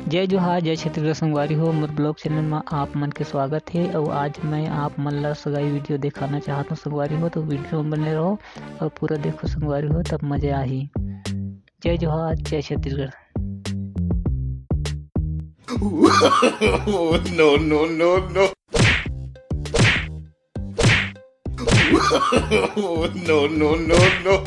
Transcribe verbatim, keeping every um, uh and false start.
जय जोहार, जय छत्तीसगढ़ संगवारी हो, मोर vlog channel में आप मन के स्वागत हे। अउ आज मैं आप मन ला सगाई video दिखाना चाहत हूँ संगवारी हो, तो video में बने रहो और पूरा देखो संगवारी हो, तब मजा आही। जय जोहार, जय Chhattisgarh. No, no, no, no. No, no, no, no.